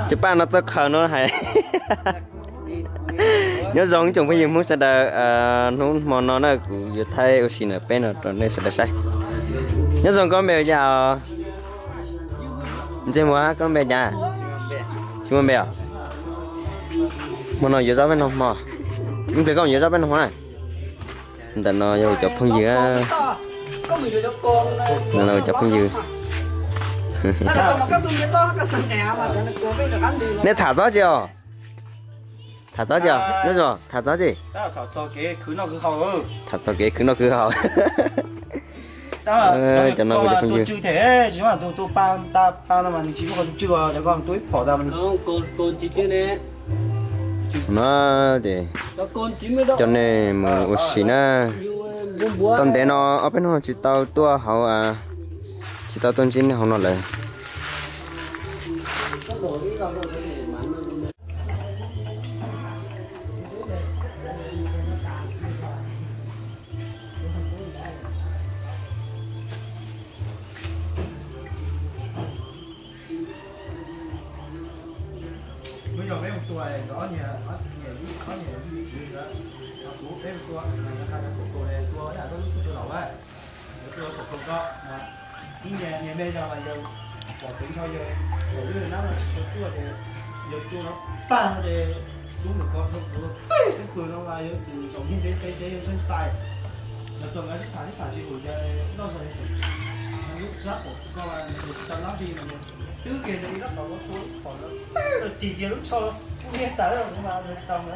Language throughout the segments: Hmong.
Cov paj no txawj khaws no hais. Nyob zoo ib tsoom phooj ywg Hmoob sawv daws, hnub hmo no na kuv yuav thaij ua si na peb no rau nej sawv daws saib. Nyob zoo koj npe ua cas os? Ntsej muag koj npe cas? Tsis muaj npe os? Hmo no yuav zov peb noj hmo. Ib pliag koj yuav zov peb noj hmo na. Ntawm no yog cov phooj ywg. Cov phooj ywg. Nej tham txob tsi os? Tham txob tsi os? Nyob zoo, tham txob tsi? Tham txog kev khwv noj khwv haus. Cov no kuj cov phooj ywg. No ces coj nej mus ua si na. Tau ntev no ob peb hnub tsis tau tuaj hauv, tsis tau tuaj ntsib nej hauv no lawm. Ib niag me zog mas yawg pom kev nrho yawg pom lwj na, yawg tuaj ces yawg tuaj no pag ces tub mus ko rau kuv, tub pw no mas yawg xum tau nkeeg deb deb ces yawg zeeg tais. Yawg txog nqa sib tham sib tham tsis mus ces noj zog lub rab phom ko mas yawg tsis tau lab li mas yawg twb kiag li rab phom ko tua lub phom no txawj los tig kiag lub tsho kuj niag tas lawm mas yawg tsis tau na.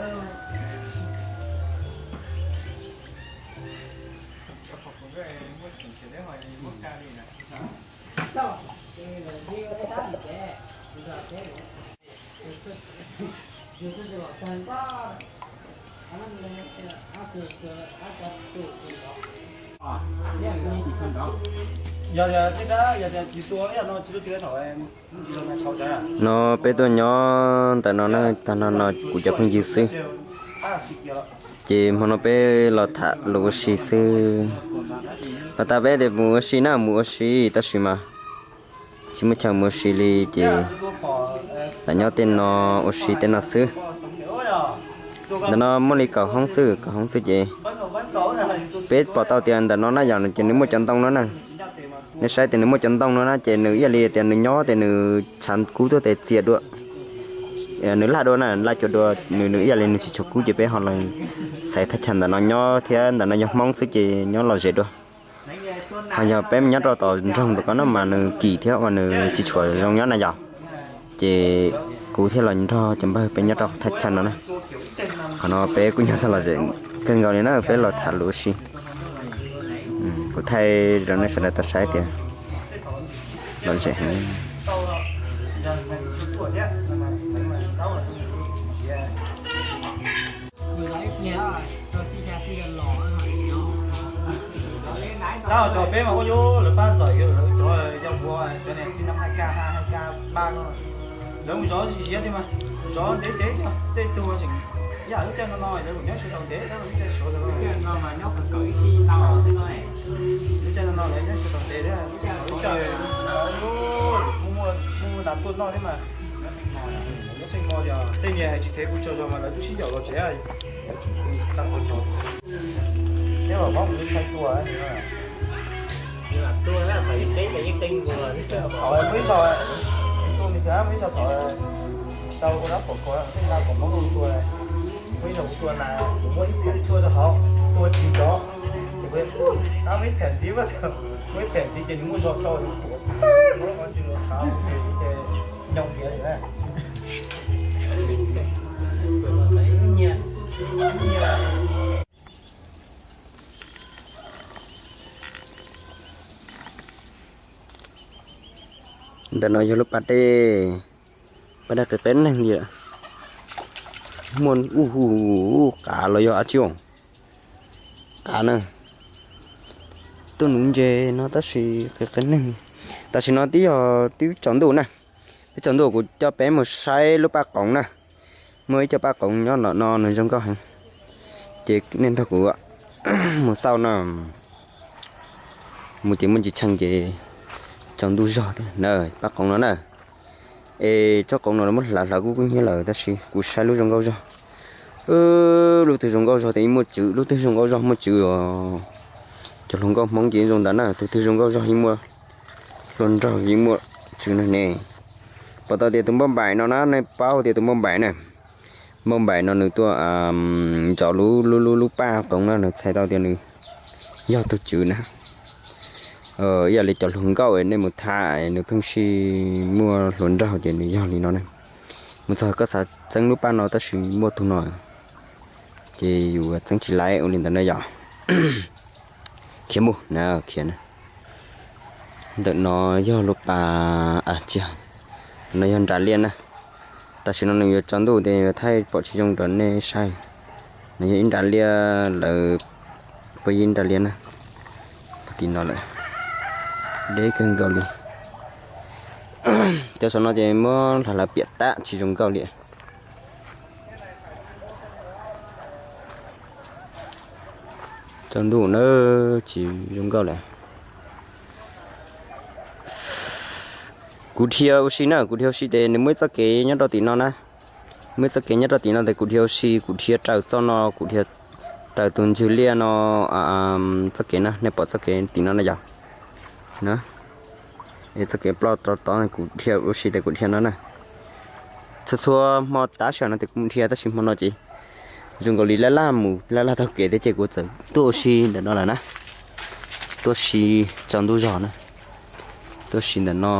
No peb tuaj nyob ntawm no na, tag no no kuv cov phooj ywg xwb. Ces hmo no peb los tham lus ua si xwb. Los tas peb tias mus ua si na, mus ua si tab sis mas tsis muaj chaw mus ua si li ces lam nyob tej no ua si tej no xwb. Ntawm no muaj li kaum hoob xwb, kaum hoob xwb ces peb pom tau tias ntawm no na yom ces nws muaj cov ntoo no na. Nej saib tias nws muaj cov ntoo no na ces nws ib yam li tias nws nyob tias nws tshav kub tuaj tes txias dua, nws laj dua na, laj cuag dua, nws nws ib yam li nws tsis tshua kub ces peb ho los xaiv thaj chaw ntawm no nyob thiab, ntawm no yog Hmoob xwb ces nyob lom zem dua. Ho yog peb nyob rau tom nroog rau ko no mas nws kim thiab uas nws tsis tshua zoo nyob na yom. Ces kuv thiaj los nrog cov npawg peb nyob rau thaj chaw no na. Qhov no peb kuj nyob tau lom zem kawg nkaus li na, peb los tham lus ua si. Kuv thaij rau nej sawv daws tau saib tias lom zem heev. Tab cov peb mas ua yuav lawv pab zom cov yau ua cov niam xi nam hai k, hai k ba no. Lawv mus zov ziab tiag mas, zov ntev ntev tiag, tej tug tseem ib yam lub caij no no lawv mus nyob tsis tau ntev, lub caij no no lawv nyob tsis tau ntev thiab. Lub caij muaj nas tuaj noj thiab mas. Nyob tseem hmo tias tej niag hais tsis thev kuv tsaug zog mas lawv twb sib yaum los tsev. Neb los vab mus lub thaij tua. Muaj ib zaug, tus nws tias muaj ib zaug thaum tau ua dab pom ko tej nta pom mob tua, muaj ib zaug kuv tua nas kuv muab ib phaim tshuaj rau hauv tua tsis nrov, ces kuv muab ib phaim ntxiv, muab ib phaim ntxiv ces nws muaj zog rau nws tuav mob qhov ntws los thav ces nyob tiav li na. Ntawm no yog lub pas dej, pas dej qias qias neeg li lawm. Muaj ub hu qav los yog dab tsi os, qav na. Tuaj nuv ntses no tab sis qias qias neeg. Tam sim no twb yog twb tsaus ntuj na, twb tsaus ntuj kuv coj peb mus saib lub paj qoov na. Muaj ib co paj qoov nyob nram no nws zoo nkauj heev, ces nej nrog kuv mus xauj no, mus ces muaj ntsis tshee ces tsaus ntuj zog thiab na, pab qoov no na. Es tsob qoov no muab hlav hlav kub kub hnyiab lawm tab sis kuv saib lub zoo nkauj zog. Lub twg zoo nkauj zog ces yeej muaj tswv, lub twg zoo nkauj zog muaj tswv os. Cov hluas nkauj Hmoob ces zoo ntawd na, tus twg zoo nkauj zog yeej muaj, hluas nraug yeej muaj tswv na ne. Pom tau tias tus npauj npaim no na, nej paub tias tus npauj npaim na, npauj npaim no nws tuaj ntxov lub lub lub paj qoov no nws txhais tau tias nws yog tus tswv na. Ib yam li cov hluas nkauj nej mus tham nws pheej sij muaj hluas nraug ces nws yog li no na. Mus txog koj xav txeeb lub paj no tab sis muaj tus no ces yus txeeb tsis laib ua li ntawd na yom. Khiav mus na, khiav na. Ntawm no yog lub pas, tsis, no yog nras liaj na. Tam sim no nws yuav tsaus ntuj ces yuav thaij pom tsis zoo rau nej saib. Nws yog ib nras liaj, lawv puag ib nras liaj na. Puag tim no lawm, deb kawg nkaus li. Cov saum no ces muab hlav hlav piam tab tsis zoo nkauj li. Tsaus ntuj na, tsis zoo nkauj li. Kuv dhia ua si na, kuv dhia ua si ces nws muaj ib txoj kev nyob rau tim no na. Muaj ib txoj kev nyob rau tim no ces kuv dhia ua si, kuv dhia raws txoj no, kuv dhia raws tus ntswg liaj no txoj kev na, nej pom txoj kev tim no na yom. Na, txoj kev ploj rau tod kuv dhia ua si ces kuv dhia no na. Txhua txhua hmo tab sis no ces kuv mus dhia tab sis hmo no ces zoo nkaus li laj laj mus laj laj taug kev thiab ces kuv txawm tuaj ua si ntawm no lawm na. Tuaj si tsaus ntuj zog na, tuaj si ntawm no.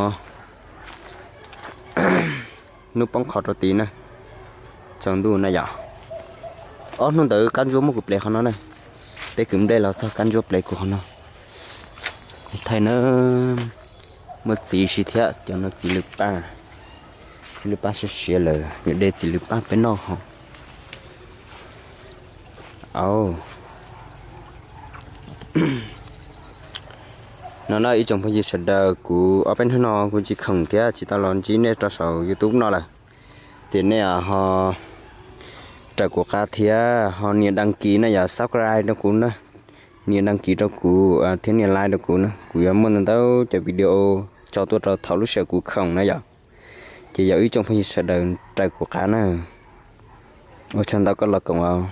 Hnub poob qho rau tid na, tsaus ntuj na yom. Ob hnub ntawd kab ntsuab muab kuv plev qhov no na, peb kwv nplej los txog kab ntsuab plev kuv qhov no. Thaij na, muaj txiv si thiab, cov no txiv lwm paj, txiv lwm paj siav siav lawm, yuav de txiv lwm paj peb noj hos. Au, no na ib tsoom phooj ywg sawv daws, kuv ob peb hnub no kuv tsis khoom thiab tsis tau los ntsib nej rau saum YouTube no lawm, ces nej ho raws kuv qab thiab ho nias đăng ký na yom, subscribe rau kuv na, nias đăng ký rau kuv thiab nias like rau kuv na, kuv yuav muaj ntau ntau cov video tso tuaj rau thaum lub sij hawm kuv khoom na yom. Ces yog ib tsoom phooj ywg sawv daws raws kuv qab na, ua tsaug ntau koj los koom os.